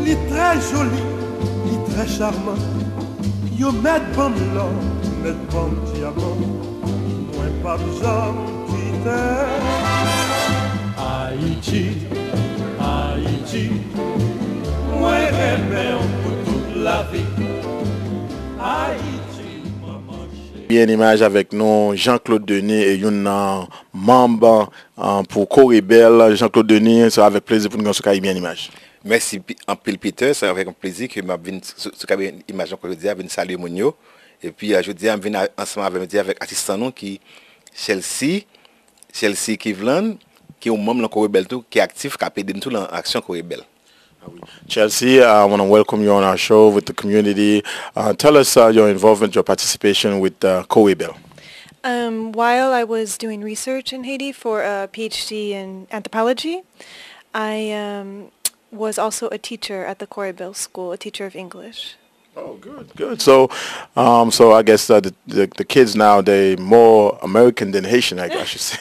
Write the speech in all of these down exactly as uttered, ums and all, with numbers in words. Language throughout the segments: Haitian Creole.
Li trè joli, li trè chaman. Yo mèt ban m lò, mèt ban m dyaman. Mwen p ap janm kite. Ayiti, Ayiti, mwen renmen w pou tout lavi. Ayiti, manman cheri. Byen Imaj avèk nou, Jean Claude Denis, e youn nan manm, uh, pou Korebèl. Jean Claude Denis, se avèk plezi pou n gen w sou Caribbean Image. Mèsi pi- anpil, Peter. Se avèk yon plezi ke m ap vin sou, sou Caribbean Image ankò jodi a, vin salye moun yo. Epi, uh, jodi a, m vin a- ansanm avè m di avèk asistan nou ki Chelsea, Chelsea Kivland, ki yon manm nan Korebèl tou, ki aktif, k ap ede n tou nan aksyon Korebèl. Ah oui. Chelsea, I want to welcome you on our show with the community. Uh, tell us, uh, your involvement, your participation with, uh, Korebèl. Um, while I was doing research in Haiti for a P H D in anthropology, I, um, was also a teacher at the Korebèl School, a teacher of English. Oh, good, good. So, um, so I guess, uh, the, the the kids now, they more American than Haitian, I, I should say.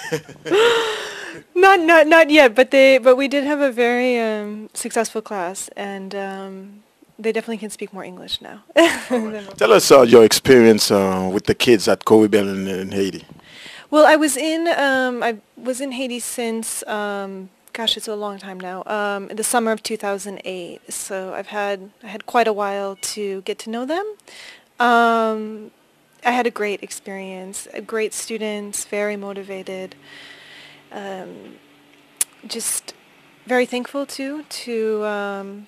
Not, not, not yet, but they, but we did have a very, um, successful class, and, um, they definitely can speak more English now. Tell us, uh, your experience, uh, with the kids at Korebèl in, in Haiti. Well, I was in, um, I was in Haiti since, um, gosh, it's a long time now. Um, the summer of two thousand eight. So I've had, I had quite a while to get to know them. Um, I had a great experience, a great students, very motivated. Um, just very thankful too to, um,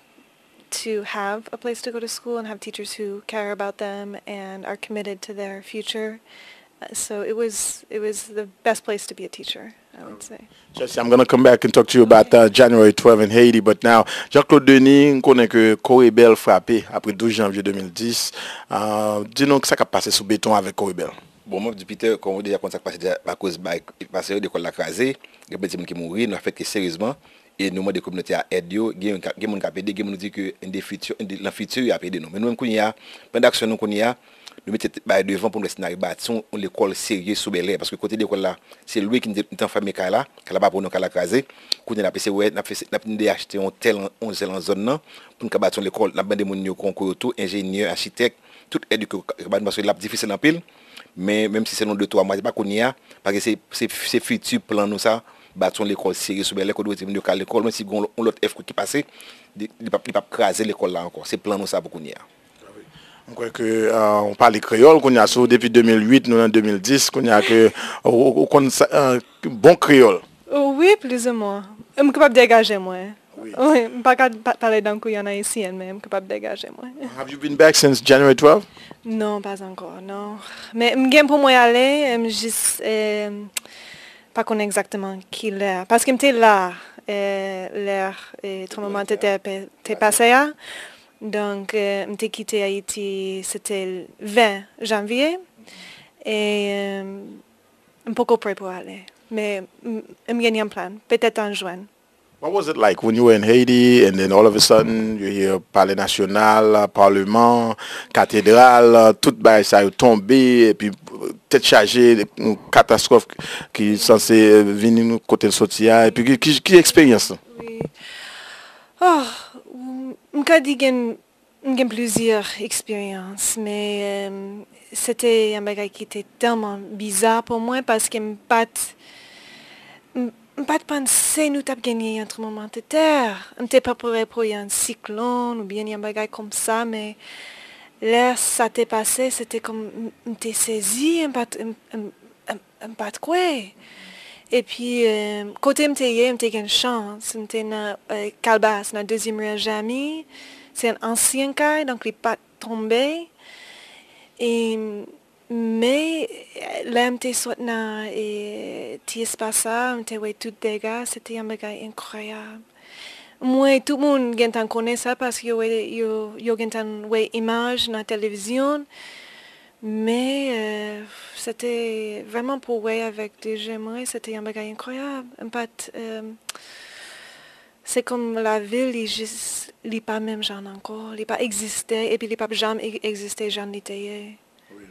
to have a place to go to school and have teachers who care about them and are committed to their future. Uh, so it was, it was the best place to be a teacher, I would say. Chelsea, I'm gonna come back and talk to you about, uh, January twelve in Haiti, but now, Jean Claude Denis, m konnen ke Korebèl frape apre douz janvye de mil dis. Uh, di nou sa k ap pase sou beton avèk Korebèl. Bon, mwen di Peter, kòm ou deja konn sa k pase deja, akoz bay pase yo, lekòl la kraze, gen plen timoun ki mouri, nou afekte seryezman, e nou mande kominote a èd yo, gen, gen moun k ap ede, gen moun ki di ke in the future, in the- nan fiti, y ap ede nou. Men nou menm kounye a, plan d'aksyon nou kounye a, nou mete tèt bay devan pou nou wè si n a rebati yon, yon lekòl serye sou Bèlè, paske kote lekòl la, se lwe ki n te, n te fèmen kay la, kay la pa pou nou, kay la kraze. Kounye a, n ap eseye wè, n ap fè, n ap tande achte yon tèl, yon zèl nan zòn nan, pou n ka bati yon lekòl. N ap mande moun yo konkou yo tou, enjenyè, achitèk, tout èd yo ke yo ka ba nou, paske l ap difisil anpil. Men, menm si se nan de, twa mwa, se pa kounye a, paske se, se, se fiti plan nou sa, bati yon lekòl serye sou Bèlè, kote timoun yo ka lekòl, menm si gen yon lòt èvkwe ki pase, li, li p ap, li p ap kraze lekòl la ankò. Se plan nou sa pou kounye a. M kwè ke, euh, ou pale kreyòl kounye a, sou depi de mil uit, nou nan de mil dis, kounye a ke ou, ou, ou konn sa, euh, bon kreyòl. Wi, plizoumwen. M kapab degaje mwen. Wi. Wi, m pa ka pa- pale dan Guyane haïtienne, men m kapab degaje mwen. Have you been back since January twelve? Non, pa ankò, non. Men m gen pou mwen ale, m jis, eh, pa konnen egzakteman kilè. Paske m te la, eh, lè, eh, tranblemanntè te, te pase a. Donk, eh, m te kite Ayiti, se te ven janvye. E, eh, m poko prè pou ale. Men m, m gen yon plan. Petèt an jen. What was it like when you were in Haiti and then all of a sudden you hear Palais National, Parlement, Cathédrale, tout bagay sa yo tonbe, epi tèt chaje, yon katastwòf ki sanse vini nou kote l soti a, epi ki, ki, ki eksperyans lan? Wi. Oh, m, m ka di gen M gen plizyè eksperyans, men, em, se te yon bagay ki te tèlman biza pou mwen, paske m pa t, m, m pa t panse nou t ap genyen yon tranblemanntè. M te pa prè pou yon siklòn oubyen yon bagay konsa, men lè sa te pase, se te kòm m, m te sezi, m pa t, m, m, m, m pa t kwè. Epi, eh, kote m te ye, m te gen chans. M te nan, eh, Kalbas, nan dezyèm riyèl Jami. Se yon ansyen kay, donk li pa t tonbe. E, men, lè m te sot nan, eh, ti espas sa, m te wè tout dega, se te yon bagay enkwayab. M wè tout moun gentan konnen sa paske yo wè, yo, yo gentan wè imaj nan televizyon. Men, eh, se te vrèman pou wè avèk de je mwen, se te yon bagay enkwayab. M pa t, eh, se kòm lavil, li jis, li pa menm jan ankò. Li pa egziste, epi li p ap janm e- egziste jan li te ye. Wi.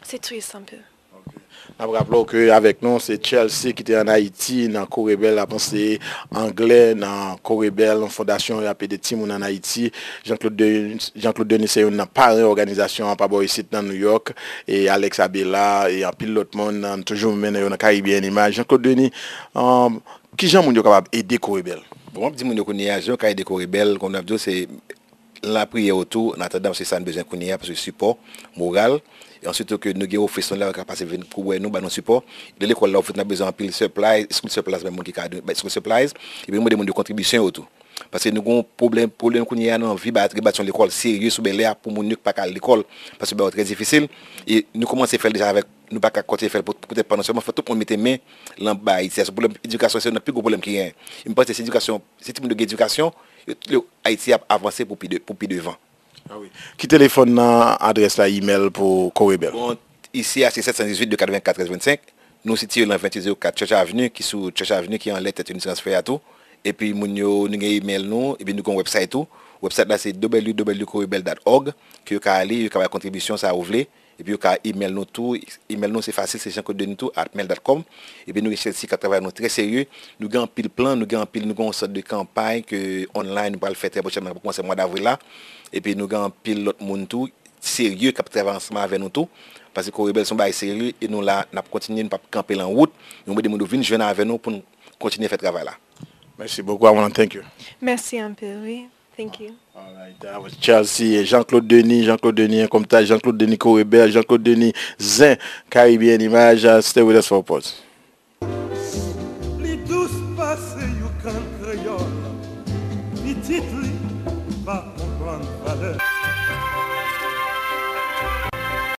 Se tris anpil. Ok. N ap raple w ke avèk nou, se Chelsea ki te ann Ayiti nan Korebèl, ap anseye anglè nan Korebèl, yon fondasyon y ap ede timoun ann Ayiti. Jean-Claude Denis, Jean-Claude Denis se youn nan paran òganizasyon an pa bò isit nan New York, e Alex Abela, e anpil lòt moun, n toujou mennen yo nan Caribbean Image. Jean-Claude Denis, um, kijan moun yo kapab ede Korebèl? Bon, m ap di moun yo kounye a, jan yo ka ede Korebèl, kòm n ap di w, se lapriyè otou, an atandan, paske sa n bezwen kounye a, paske sipò moral. E answit, ke nou gen ofis nou la, yo ka pase vin pou wè nou, ba nou sipò. Lè lekòl la, ofèt, n ap bezwen anpil supplies, school supplies, menm moun ki ka bay school supplies. Epi nou mande moun yo kontribisyon yo tou. Paske nou gen yon pwoblèm, pwoblèm kounye a, nou anvi ba-, rebati yon lekòl serye sou Bèlè a pou moun yo ki pa ka al lekòl. Paske bagay yo trè difisil. E nou kòmanse fè l deja avèk, nou pa ka kontinye fè l pou, poutèt pa nou sèlman, fò tout moun mete men lan bagay isi a. Se pwoblèm edikasyon, se youn nan pi gwo pwoblèm ki genyen. E m panse si edikasyon, si timoun yo gen edikasyon, yo, yo, Ayiti ap avanse pou pi de, pou pi devan. Ah wi. Ki telefòn nan adrès la, imèl pou Korebèl? Bon, isi a se sèt san dizuit de katrevenkat trèz vennsenk. Nou sitiye nan venntuit zewo kat Church Avenue, ki sou Church Avenue, ki anlè tèt Unitransfer a tou. Epi moun yo, nou gen imèl nou, epi nou gen yon website tou. Website la se w w w korebèl dot org, ke yo ka ale, yo ka bay kontribisyon sa yo vle. Epi yo ka imèl nou tou. Imèl nou se fasil, se jean claude denis tou at mail dot com. Epi nou gen Chelsea k ap travay nou trè serye. Nou gen anpil plan, nou gen anpil, nou gen yon sòt de kanpay ke online nou pral fè trè pwochènman, k ap kòmanse mwa davril la. Epi nou gen anpil lòt moun tou serye k ap travay ansanm avè nou tou. Paske Korebèl se yon bagay serye e nou la, n ap kontinye, nou p ap kanpe lan wout. Nou mande moun yo vin jwenn avè nou pou n kontinye fè travay la. Merci beaucoup, I wanna thank you. Mèsi anpil, wi. Thank you. Alright, that was Chelsea et Jean-Claude Denis, Jean-Claude Denis, un comme ça, Jean-Claude Denis Corébert, Jean-Claude Denis Zen, Caribbean Image. Uh, stay with us for a pause. Li dous pase yon kann kreyòl, pitit li pa konprann valè.